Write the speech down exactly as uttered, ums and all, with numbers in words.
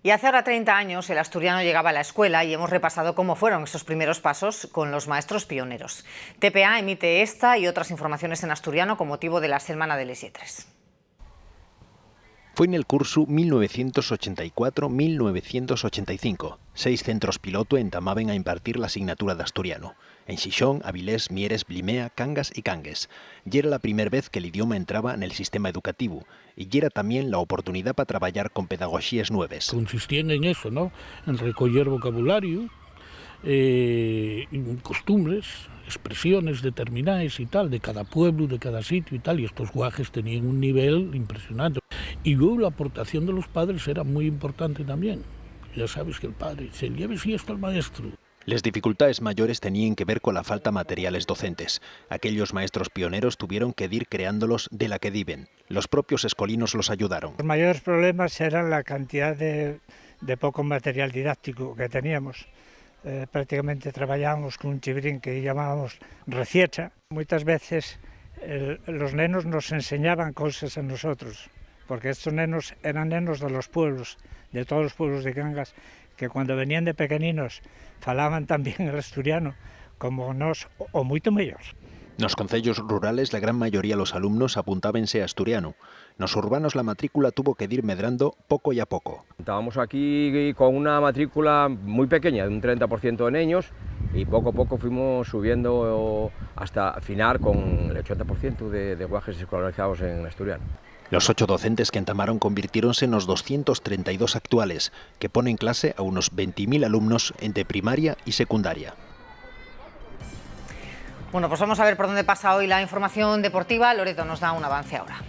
Y hace ahora treinta años el asturiano llegaba a la escuela y hemos repasado cómo fueron esos primeros pasos con los maestros pioneros. T P A emite esta y otras informaciones en asturiano con motivo de la Selmana de les Lletres. Foi nel cursu mil novecientos ochenta y cuatro, mil novecientos ochenta y cinco. Seis centros pilotu entamaben a impartir la asignatura d'asturianu. En Xixón, Avilés, Mieres, Blimea, Cangas y Cangues. Yera la primer vez que l'idioma entraba nel sistema educativu, y yera tamién la oportunidá pa trabayar con pedagoxíes nueves. Consistían en eso, ¿no? En recoyer vocabulariu, eh, costumbres, espresiones determinaes y tal, de cada pueblu, de cada sitiu y tal, y estos guajes tenían un nivel impresionante. Y luego la aportación de los padres era muy importante también. Ya sabes que el padre dice, "Llévese esto al maestro". Les dificultaes mayores teníen que ver cola falta materiales docentes. Aquellos maestros pioneros tuvieron que dir creándolos de la que diben. Los propios escolinos los ayudaron. Los mayores problemas eran la cantidad de, de poco material didáctico que teníamos. Eh, prácticamente trabayábamos con un chibrín que llamábamos reciecha. Muitas veces el, los nenos nos enseñaban cosas a nosotros, porque estos nenos eran nenos de los pueblos, de todos los pueblos de Cangas, que cuando venían de pequeninos falaban también el asturiano como nos, o, o muito mellor. Nos concellos rurales, la gran mayoría los alumnos apuntábense a asturianu. Nos urbanos la matrícula tuvo que dir medrando poco y a poco. Estábamos aquí con una matrícula muy pequeña, de un treinta por ciento de neños, y poco a poco fuimos subiendo hasta finar con el ochenta por ciento de, de guajes escolarizados en asturiano. Los ocho docentes que entamaron convirtiéronse nos doscientos treinta y dos actuales, que ponen clase a unos venti mil alumnos ente primaria y secundaria. Bueno, pues vamos a ver por dónde pasa hoy la información deportiva. Loreto nos da un avance ahora.